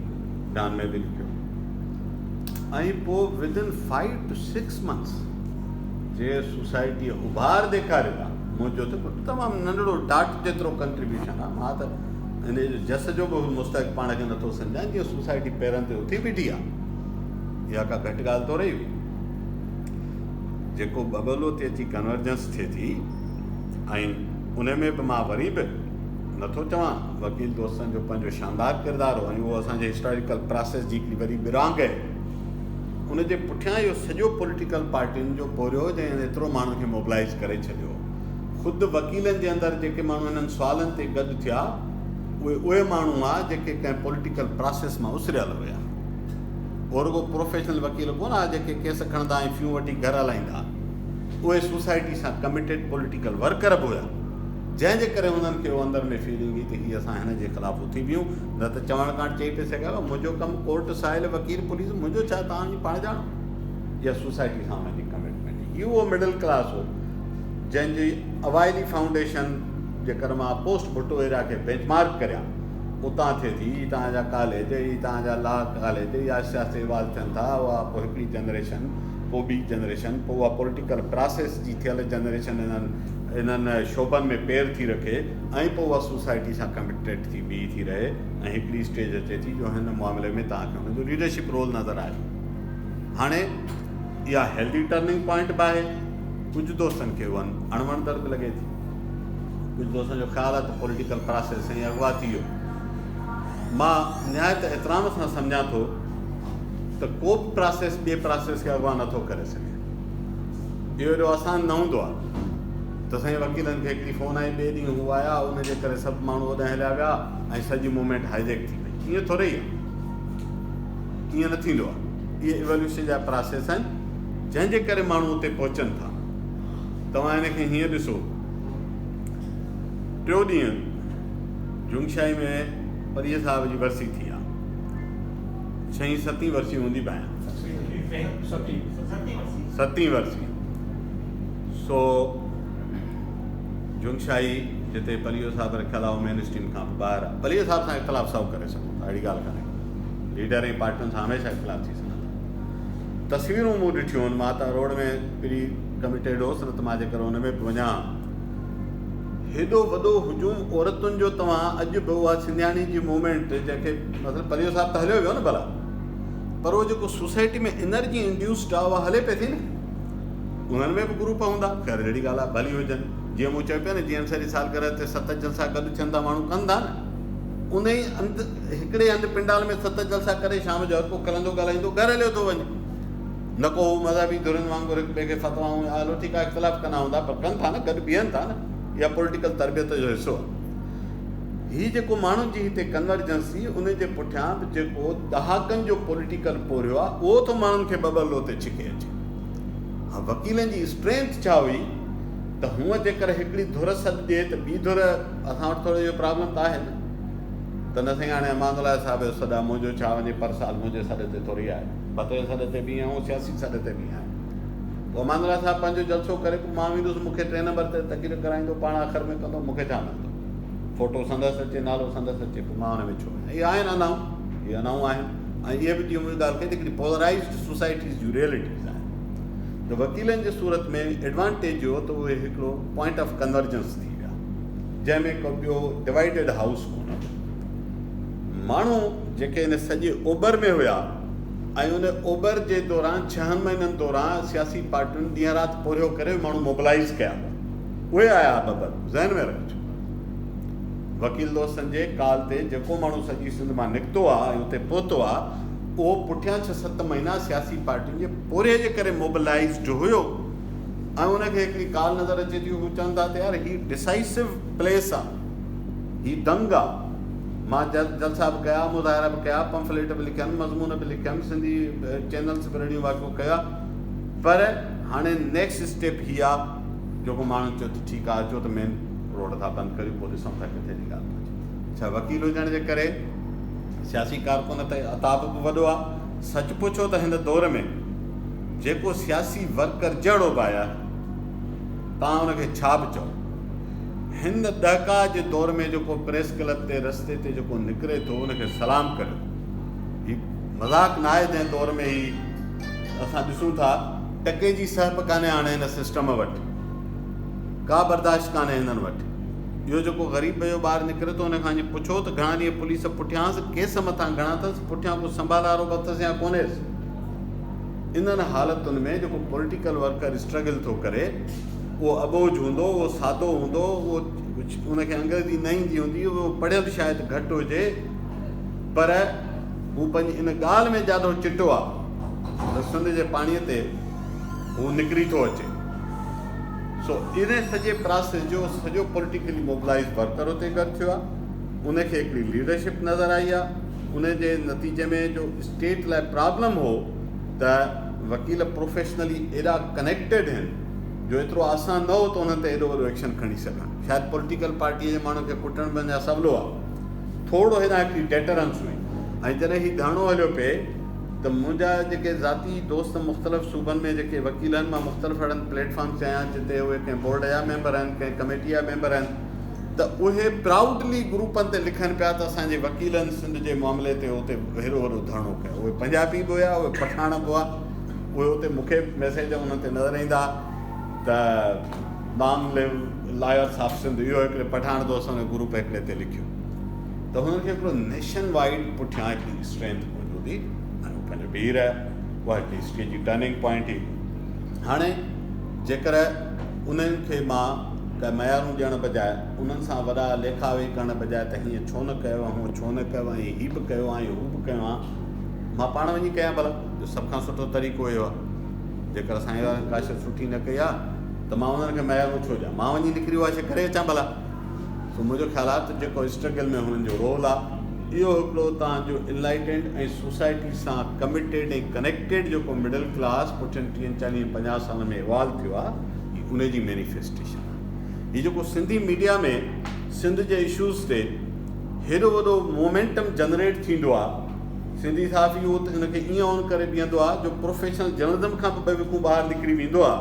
ڊان ۾ به لکيو ۽ پوء within 5 to 6 months جي سوسائٽيء اڀار ڏيکاريو آهي منهنجو ته تمام ننڍڙو ڊاٽ جيترو ڪنٽريبيوشن آهي مان ته ان جو جس جو به مستحق پاڻ کي نٿو سمجهان جيئن سوسائٽي پيرن تي اٿي بيٺي آهي اها ڪا گهٽ ڳالهه ٿوري هئي جيڪو ٻٻلو تي اچي ڪنورجنس ٿئي ٿي ۽ ان ۾ به مان وري به نٿو چوان وڪيل دوستن جو پنهنجو شاندار ڪردار هو ۽ اهو اسان جي هسٽاريڪل پراسيس جي هڪڙي وڏي ٻرانگ آهي ان جي پٺيان اهو سڄو پوليٽيڪل پارٽين جو پورهيو جنهن ايترو ماڻهن کي موبلائز ڪري ڇڏيو خود وڪيلن جي اندر جيڪي ماڻهو انهن سوالن تي گڏ ٿيا اهي اهي ماڻهو هئا جيڪي ڪنهن پوليٽيڪل پراسيس مان اسريل هيا اهو رڳو پروفيشنل وڪيل ڪونه ها جيڪي ڪيس کڻندا ۽ فيون وٺي گهر هلائيندا ها. اهي سوسائٽي سان ڪميٽيڊ پوليٽيڪل ورڪر به هيا. جنهن جي ڪري هنن کي اهو اندر ۾ فيلنگ هئي ته هي اسان هن جي خلاف اٿي بيهون نه ته چوڻ ڪاڻ چئي پئي سگهيا هئا منهنجو ڪم ڪورٽ سائل وڪيل پوليس منهنجو ڇا توهان وڃي پاڻ ڄاڻو. اها سوسائٽي سان انهن جي ڪمٽمينٽ هئي. هي اهو مڊل ڪلاس هو جنهن جي اوائلي فائونڊيشن جيڪر مان پوسٽ ڀٽو ايرا کي بينچ مارڪ ڪريان اتان ٿئي ٿي، هي توهان جا ڪاليج، هي توهان جا لا ڪاليج، هي آهستي آهستي ايوالو ٿين ٿا، اها پوء هڪڙي جنريشن، پوء ٻي جنريشن، پوء اها پوليٽيڪل پراسيس جي ٿيل جنريشن انهن انهن شعبن ۾ پير ٿي رکي ۽ پوء اها سوسائٽي سان ڪمٽيڊ ٿي بيهي ٿي رهي ۽ هڪڙي اسٽيج اچي ٿي جو هن معاملي ۾ توهان کي ان جو ليڊرشپ رول نظر آيو. هاڻي اها هيلدي ٽرننگ پوائنٽ به آهي، ڪجهه دوستن کي اها اڻوڻندڙ به لڳي ٿي. ڪجهه دوستن جو خيال آهي ته پوليٽيڪل پراسيس سائين اغوا ٿي ويو. مان نهايت احترام سان سمجهان ٿو ته ڪو به پراسيس ٻئي پراسيس کي اغوا نٿو ڪري سگهي. اهو ايڏو آسان نه هوندو آهي ته سائين وڪيلن کي هڪڙي فون آئي ٻئي ڏينهن هو آيا ان جي ڪري سڀ ماڻهو اوڏانهن هليا ويا ۽ سڄي موومينٽ هائيجيڪ ٿي وئي. ائين ٿوري ئي آهي. ائين نه ٿيندو آهي. اهي ايووليوشن جا پراسيس آهن جنهن جي ڪري ماڻهو اتي پهچن ٿا. توهان هن کي هيئن ڏسو، ٽيو ڏينهن جنگشاهي ۾ پريي صاحب جي ورسي ٿي آ. ڇهين ستين ورسي هوندي ڀانيان. ستين ورسي. سو جنگشاهي جتي پليو صاحب رکيل آ اهو مين اسٽريم کان به ٻاهر آ. پليو صاحب سان اختلاف سڀ ڪري سگهون ٿا اهڙي ڳالهه ڪانهي. ليڊر ۽ پارٽين سان هميشه اختلاف ٿي سگهن ٿا. تصويرون مون ڏٺيون آهن، مان ته اروڙ ۾ پري ڪميٽيڊ هوس نه ته مان جيڪر ان ۾ به وڃان ها. هيڏو وڏو هجوم عورتن جو توهان اڄ به اها سنڌياڻي جي موومينٽ جنهن کي مثلا پليو صاحب ته هليو ويو نه ڀلا پر اهو جيڪو سوسائٽي ۾ انرجي انڊيوسڊ آهي اها هلي پئي ٿي نه انهن ۾ به گروپ هوندا خير جهڙي ڳالهه آهي ڀلي هجن جيئن مون چيو پيا نه جيئن انصاري سالگرهه تي ست جلسا گڏ ٿين ٿا ماڻهو ڪن ٿا نه ان ئي هنڌ هڪڙي هنڌ پنڊال ۾ ست جلسا ڪري شام جو هر ڪو کلندو ڳالهائيندو گهر هليو ٿو وڃي. نه ڪو هو مذهبي ڌرين وانگر هڪ ٻئي کي فتوائون يا هلو ٺيڪ آهي اختلاف ڪندا هوندا پر ڪن ٿا نه گڏ بيهن ٿا نه اها پوليٽيڪل تربيت جو حصو آهي. هي جيڪو ماڻهن جي هتي ڪنورجنس ٿي ان جي پٺيان به جيڪو ڏهاڪن جو پوليٽيڪل پورهيو آهي اهو ٿو ماڻهن کي ٻٻرلو تي ڇڪي اچي. ها وڪيلن جي اسٽرينٿ ڇا هئي ته هونء جيڪر هڪڙي ڌر سڏ ڏئي ته ٻي ڌر اسان وٽ ٿورو اهو پرابلم ته آهي نه ته نه سائين هاڻي امان الله صاحب جو سڏ آهي منهنجو ڇا وڃي پر سال منهنجي سڏ تي ٿوري آهي ڀتي جي سڏ تي به ائين آهي سياسي سڏ تي به ائين آهي پوء امان الله صاحب پنهنجو جلسو ڪري پوء مان ويندس مون کي ٽئين نمبر تي تقرير ڪرائيندو پاڻ آخر ۾ ڪندو مون کي ڇا ملندو فوٽو سندس اچي نالو سندس اچي پوء مان ان ۾ ڇو وڃان اهي آهن انائون اهي انائون آهن ۽ اهي به جيئن مون ڳالهه ڪئي ته هڪڙي پولرائزڊ سوسائٽيز جون ريئلٽيز آهن ته وڪيلن جي صورت ۾ ايڊوانٽيج اهو ته اهي هڪڙو پوائنٽ آف ڪنورجنس ٿي ويا جنهن ۾ ڪو ٻيو ڊوائيڊيڊ هائوس ڪونه هو. ماڻهو جيڪي ان سڄي اوڀر ۾ هيا ۽ ان اوڀر جي دوران ڇهن مهينن دوران سياسي پارٽين ڏينهن رات پورهيو ڪري ماڻهو موبلائيز ڪيا هئا اهي آيا ٻٻر ذهن ۾ رکجو وڪيل دوستن جي ڪال تي جيڪو ماڻهو سڄي سنڌ مان نڪتو آ ۽ اتي پهتو آ اهو پٺيان ڇهه ست مهينا سياسي پارٽين جي پورهيي جي ڪري موبلائيزڊ هيو ۽ ان کي هڪڙي ڪال نظر اچي ٿي هو چون ٿا ته يار هي ڊسائسو پليس آ هي دنگ آ مان جلسا به ڪيا مظاهرا به ڪيا پمفليٽ به لکيم مضمون به لکيم سنڌي چينلز به رڙيون واڪو ڪيا پر هاڻي نيڪسٽ اسٽيپ هي آ جيڪو ماڻهن چيو ته ٺيڪ آ اچو ته مين روڊ ٿا بند ڪريون پوء ڏسون ٿا ڪٿي جي ڳالهه پهچي ڇا وڪيل هجڻ جي ڪري سياسي ڪارڪن تي عتاب به وڏو آ. سچ پڇو ته هن دور ۾ جيڪو سياسي ورڪر جهڙو به آهي توهان ان کي ڇا به چئو هن ڏهڪاء جي دور ۾ جيڪو پريس ڪلب تي رستي تي جيڪو نڪري ٿو ان کي سلام ڪريو. هي مذاق ناهي جنهن دور ۾ هي اسان ڏسون ٿا ٽڪي جي سهپ ڪانهي هاڻي هن سسٽم وٽ ڪا برداشت ڪانهي هنن وٽ. اهو جيڪو غريب جو ٻار نڪري ٿو ان کان جي پڇو ته گهڻا ڏينهن پوليس پٺيانس ڪيس مٿان گهڻا اٿس پٺيان ڪو سنڀالارو به اٿس يا ڪونهيس. انهن حالتن ۾ جيڪو پوليٽيڪل ورڪر اسٽرگل ٿو ڪري اهو اٻوجهه هوندو، اهو سادو هوندو، اهو ان کي انگريزي نه ايندي هوندي، اهو پڙهيل شايد گهٽ هجي پر هو پنهنجي ان ڳالهه ۾ ڏاڍو چٽو آهي ته سنڌ جي پاڻيء تي هو نڪري ٿو اچي. سو ان سڄي پراسيس جو سڄو پوليٽيڪلي موبلائيز ورڪر اتي گڏ ٿيو آهي، ان کي هڪڙي ليڊرشپ نظر آئي آهي، ان جي نتيجي ۾ جو اسٽيٽ لاء پرابلم هو ته وڪيل پروفيشنلي ايڏا ڪنيڪٽيڊ هن جو ايترو آسان نه هو ته انهن تي ايڏو وڏو ايڪشن کڻي سگهن. شايد پوليٽيڪل پارٽيء جي ماڻهن کي ڪٽڻ به اڃا سولو آهي. ٿورو هيڏانهن هڪڙي ڊيٽرنس هئي ۽ جڏهن هي ڌرڻو هليو پئي ته منهنجا جيڪي ذاتي دوست مختلف صوبن ۾ جيڪي وڪيل آهن مان مختلف اهڙن پليٽ فارمز تي آهيان جتي اهي ڪنهن بورڊ جا ميمبر آهن ڪنهن ڪميٽي جا ميمبر آهن ته اهي پرائوڊلي گروپن تي لکن پيا ته اسان جي وڪيلن سنڌ جي معاملي تي اتي هيڏو وڏو ڌرڻو ڪيو. اهي پنجابي به هيا، اهي پٺاڻ به هئا. اهي اتي مون کي ميسيج انهن تي نظر ايندا ته long live lawyers of Sindh اهو هڪڙي پٺاڻ دوست ان گروپ هڪڙي تي لکيو ته هنن کي هڪڙو نيشن وائيڊ پٺيان هڪڙي اسٽرينٿ موجود هئي ۽ هو پنهنجو بيهي رهيا. اها هڪڙي هسٽريء جي ٽرننگ پوائنٽ هئي. هاڻي جيڪر انهن کي مان ڪا ميارون ڏيڻ بجاء انهن سان وڏا ليکا ويهي ڪرڻ بجاء ته هيئن ڇو نه ڪيو ۽ هونئن ڇو نه ڪيو ۽ هي به ڪيو آ ۽ هو به ڪيو آ مان پاڻ وڃي ڪيان ڀلا جو سڀ کان سٺو طريقو اهو آ جيڪر سائين وارن ڪا شيء سٺي نه ڪئي آ ته مان انهن کي ميارون ڇو ڏيان مان وڃي نڪري اها شيء ڪري اچان ڀلا سو منهنجو خيال آ ته جيڪو اسٽرگل ۾ هنن جو رول آ اهو هڪڙو توهان جو انلائٽينڊ ۽ سوسائٽي سان ڪميٽيڊ ۽ ڪنيڪٽيڊ جيڪو مڊل ڪلاس پٺين ٽيهن چاليهن 50 سالن ۾ ايوالو ٿيو آ هي ان جي مينيفيسٽيشن آ. هي جيڪو سنڌي ميڊيا ۾ سنڌ جي اشوز تي هيڏو وڏو مومينٽم جنريٽ ٿيندو آ، سنڌي صحافي اهو ان کي ائين آن ڪري بيهندو آ جو پروفيشنل جرنلزم کان به ٻه وکون ٻاهر نڪري ويندو آ،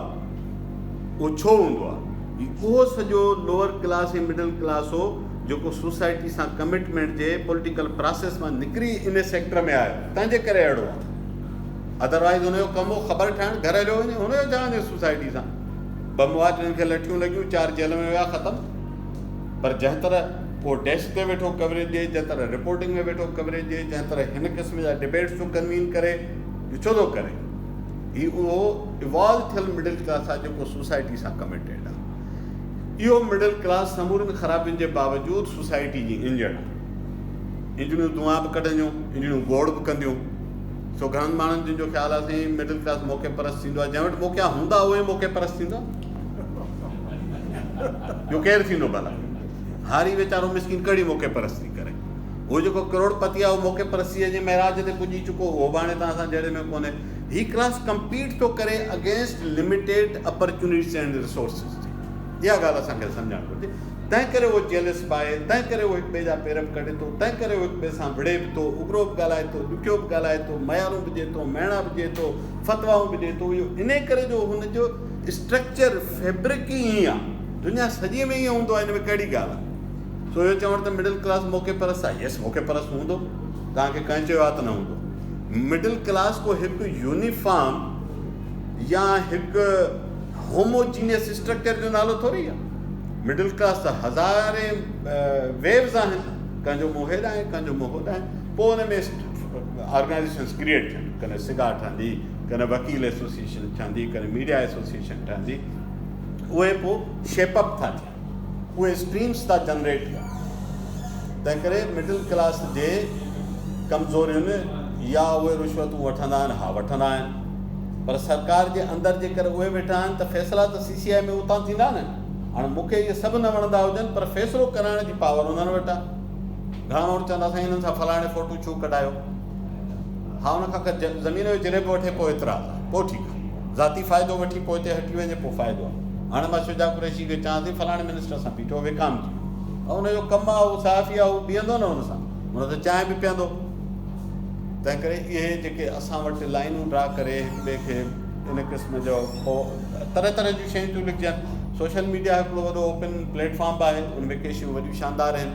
اهو ڇو هوندو آ؟ هي اهو سڄو لوئر ڪلاس ۽ مڊل ڪلاس هو جيڪو سوسائٽي سان ڪمٽمينٽ جي پوليٽيڪل پراسيس مان نڪري ان سيڪٽر ۾ آيو، تنهن جي ڪري اهڙو آ. ادروائيز هن جو ڪم هو خبر ٺاهڻ گهر هليو وڃي هن جو ڇا وڃي سوسائٽي سان ٻه مئا ٽن کي لٺيون لڳيون چار جيل ۾ ويا ختم پر جنهن طرح اهو ڊيسڪ تي ويٺو ڪوريج ڏئي جنهن طرح رپورٽنگ ۾ ويٺو ڪوريج ڏئي جنهن طرح هن قسم جا ڊبيٽس ٿو ڪنوين ڪري اهو ڇو ٿو ڪري هي اهو ايوالو ٿيل مڊل ڪلاس آهي جيڪو سوسائٽي سان ڪميٽيڊ آهي اهو مڊل ڪلاس سمورين خرابين جي باوجود سوسائٽي جي انجڻ آهي انجڻيون دونهان به ڪڍنديون انجڻيون گوڙ به ڪنديون سو گهڻن ماڻهن جن جو خيال آهي سائين مڊل ڪلاس موقعي پرست ٿيندو آهي جنهن وٽ موقعا هوندا اهو ئي موقعي پرست ٿيندو ٻيو ڪير ٿيندو ڀلا هاري ويچارو مسڪين ڪهڙي موقعي پرستي ڪري هو جيڪو ڪروڙ پتي آهي اهو موقعي پرستي جي معراج تي پڄي چڪو اهو به هاڻي توهان سان جهڙي ۾ ڪونهي هي ڪلاس ڪمپيٽ ٿو ڪري against limited opportunities and resources جي اها ڳالهه اسان کي سمجهڻ گهرجي تنهن ڪري اهو جيلس به آهي، تنهن ڪري اهو هڪ ٻئي جا پير به ڪڍي ٿو، تنهن ڪري اهو هڪ ٻئي سان وڙهي به ٿو، اگرو به ڳالهائي ٿو، ڏکيو به ڳالهائي ٿو، ميارون به ڏئي ٿو، مهڻا به ڏئي ٿو، فتوائون به ڏئي ٿو، اهو انهي ڪري جو هن جو اسٽرڪچر، فيبرڪ ئي ائين آهي. دنيا سڄي ۾ ائين هوندو آهي، ان ۾ ڪهڙي ڳالهه آهي. سو اهو چوڻ ته مڊل ڪلاس موقعي پرست آهي، يس موقعي پرست هوندو، توهان کي ڪنهن چيو آهي ته نه هوندو. مڊل ڪلاس ڪو هڪ يونيفارم يا هڪ هوموجينيس اسٽرڪچر جو نالو ٿوري آهي. مڊل ڪلاس ته هزارين ويوز آهن، ڪنهن جو منهن هيڏانهن ڪنهن جو منهن هوڏانهن، پوء ان ۾ آرگنائيزيشنز ڪريئيٽ ٿين، ڪڏهن سگا ٺهندي، ڪڏهن وڪيل ايسوسيئيشن ٺهندي، ڪڏهن ميڊيا ايسوسيئيشن ٺهندي، اهي پوء شيپ اپ ٿا ٿين، اهي اسٽريمز ٿا جنريٽ ٿين. تنهنڪري مڊل ڪلاس جي ڪمزورين يا اهي رشوتون وٺندا آهن، ها وٺندا آهن، پر سرڪار جي اندر جيڪر اهي ويٺا آهن ته فيصلا ته سي سي آء ۾ اتان ٿيندا نه. هاڻ مون کي اهي سڀ نه وڻندا هجن پر فيصلو ڪرائڻ جي پاور انهن وٽ آهي. گهڻا ماڻهو چوندا سائين انهن سان فلاڻي فوٽو ڇو ڪڍايو؟ ها ان کان ڪا زمين جو جريب وٺي پوء اعتراض آهي پوء ٺيڪ آهي. ذاتي فائدو وٺي پوء اتي هٽي وڃي پوء فائدو آهي. هاڻ مان شجاع قريشي کي چوان ٿي فلاڻي منسٽر سان بيٺو وڪامجي ويو. ان جو ڪم آهي هو صحافي آهي هو بيهندو نه ان سان هن ته چانهه به پيئندو. تنهنڪري اهي جيڪي اسان وٽ لائينون ڊرا ڪري هڪ ٻئي کي ان قسم جو پوء طرح طرح جون شيون ٿيون لکجن. سوشل ميڊيا هڪڙو وڏو اوپن پليٽ فارم به آهي، ان ۾ ڪي شيون وڏيون شاندار آهن،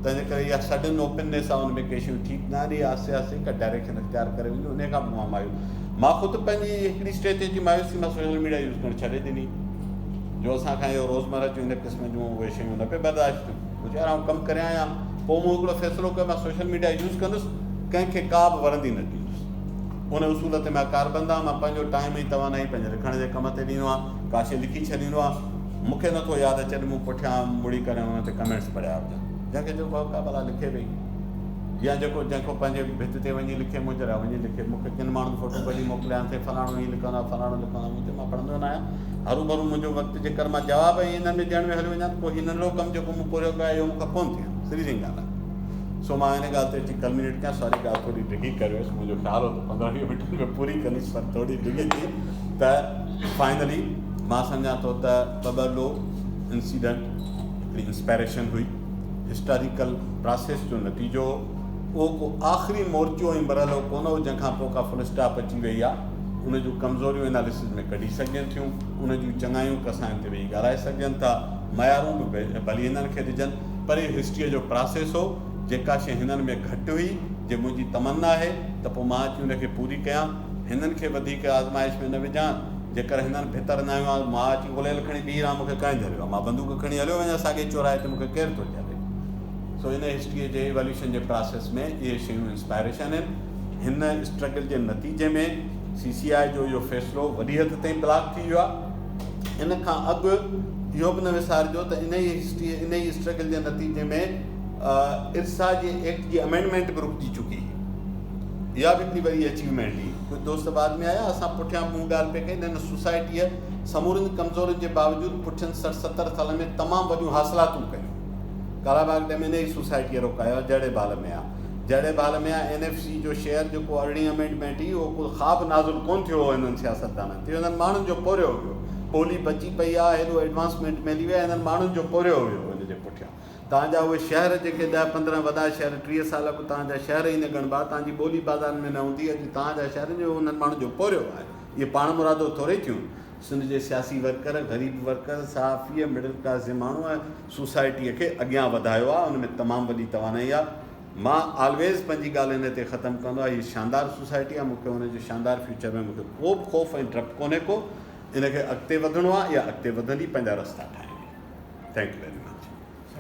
تنهنجي ڪري اها سڊن اوپننيس آهي، ان ۾ ڪي شيون ٺيڪ نه آهن، اها آهستي آهستي هڪ ڊائريڪشن اختيار ڪري وينديون، انهيء کان پوء مان مايوس، مان خود پنهنجي هڪڙي اسٽيج تي اچي مايوس ٿي مان سوشل ميڊيا يوز ڪرڻ ڇڏي ڏني، جو اسان کان اهو روزمره جون ان قسم جون اهي شيون نه پئي برداشت ٿيون. مون چيو يار آئون ڪم ڪريان يا پوء مون هڪڙو فيصلو ڪيو مان سوشل ميڊيا يوز ڪندس، ڪنهن کي ڪا به ورندي نه ڏيندس. ان اصول تي مان ڪاربند آهيان، مان پنهنجو ٽائيم ۽ توانائي پنهنجي لکڻ جي ڪم تي ڏيندو آهيان، ڪا شيء لکي ڇڏيندو آهيان، مون کي نٿو ياد اچي ته مون پٺيان مڙي ڪري ان تي ڪمينٽس پڙهيا هجن. جنهن کي جيڪو حق آهي ڀلا لکي ويهي يا جيڪو جنهن کان پنهنجي ڀت تي وڃي لکي منهنجي لاء وڃي لکي. مون کي ڪن ماڻهن فوٽو ڪڍي موڪليا آهن، سائين فلاڻو هيئن لکندو آهي، فلاڻو لکندو آهي، مون چيو مان پڙهندو نه آهيان، هروڀرو منهنجو وقت جيڪر مان جواب ۽ انهن ۾ ڏيڻ ۾ هليو وڃان ته پوء هي ننڍڙو ڪم جيڪو مون پورهيو ڪيو آهي اهو مون کان ڪونه ٿئي ها، سڌي سنئين ڳالهه آهي. سو مان ان ڳالهه تي اچي ڪلمينيٽ ڪيان، ساري ڳالهه ٿوري ڊگهي ڪري ويس، منهنجو خيال هو ته 15 20 منٽن ۾ پوري ڪندس پر ٿوري ڊگهي ٿي ته فائنلي مان سمجهان ٿو ته ٻٻرلو انسيڊنٽ هڪڙي انسپائريشن هئي، هسٽاريڪل پراسيس جو نتيجو هو، اهو ڪو آخري مورچو ۽ مرحلو ڪونه هو جنهن کان پوء ڪا فل اسٽاپ اچي وئي آ، ان جون ڪمزوريون اناليسز ۾ ڪڍي سگهجن ٿيون، ان جون چڱايون ڪساين تي ويهي ڳالهائي سگهجن ٿا، معيارون به ڀلي هنن کي ڏجن، پر اهو هسٽريء جو پراسيس هو، جيڪا شيء هنن ۾ گهٽ هئي، جي منهنجي تمنا آهي ته پوء مان اچي ان کي پوري ڪيان، هنن کي وڌيڪ آزمائش ۾ نه وجهان، جيڪر هنن ڀتر نه آيو آ، مان اچي غليل کڻي بيهي رهان، مون کي ڪنهن جهليو آ، مان بندوق کڻي هليو وڃان ساڳئي چوراهي تي مون کي ڪير ٿو جهلي؟ سو ان هسٽريء جي ايواليوشن جي پراسيس ۾ اهي شيون انسپائريشن آهن. هن اسٽرگل جي نتيجي ۾ سي سي آء جو اهو فيصلو وڏي حد تائين بلاڪ ٿي ويو آهي. ان کان اڳ اهو به نه وسارجو ته انهيء هسٽريء انهيء اسٽرگل جي نتيجي ۾ ارسا جي ايڪٽ جي امينڊمينٽ به رڪجي چڪي هئي. اها به هڪڙي وڏي اچيومينٽ هئي. ڪجهه دوست بعد ۾ آيا، اسان پٺيان مون ڳالهه پئي ڪئي ته هن سوسائٽيء سمورين ڪمزورين جي باوجود پٺين 60 70 سالن ۾ تمام وڏيون حاصلاتون ڪيون. ڪالاباغ ڊيم انهيء سوسائٽيء روڪايو آهي، جهڙي به حال ۾ آهي. جهڙي به حال ۾ آهي، اين ايف سي جو شيئر جيڪو ارڙهين امينڊمينٽ هئي، اهو ڪو خواب نازل ڪونه ٿيو هو هنن سياستدانن تي، اهو هنن ماڻهن جو پورهيو هيو. ٻولي بچي پئي آهي، هيڏو ايڊوانسمينٽ ملي وئي آهي، هنن ماڻهن جو پورهيو هيو ان جي پٺيان. توهان جا اهي شهر جيڪي ڏهه 15 وڏا شهر 30 سال اڳ توهان جا شهر ئي نه ڳڻبا، توهان جي ٻولي بازارن ۾ نه هوندي، اڄ توهان جا شهر جو انهن ماڻهن جو پورهيو آهي. اهي پاڻمرادو ٿورئي ٿيون. سنڌ جي سياسي ورڪر، غريب ورڪر، صحافيء، مڊل ڪلاس جي ماڻهوء سوسائٽيء کي اڳيان وڌايو آهي، ان ۾ تمام وڏي توانائي آهي. مان آلويز پنهنجي ڳالهه ان تي ختم ڪندو آهيان، هي شاندار سوسائٽي آهي، مون کي ان جي شاندار فيوچر ۾ مون کي ڪو به خوف ۽ ڊپ ڪونهي ڪو، ان کي اڳتي وڌڻو آهي، اها اڳتي وڌندي، پنهنجا رستا ٺاهيندي. Thank you very much.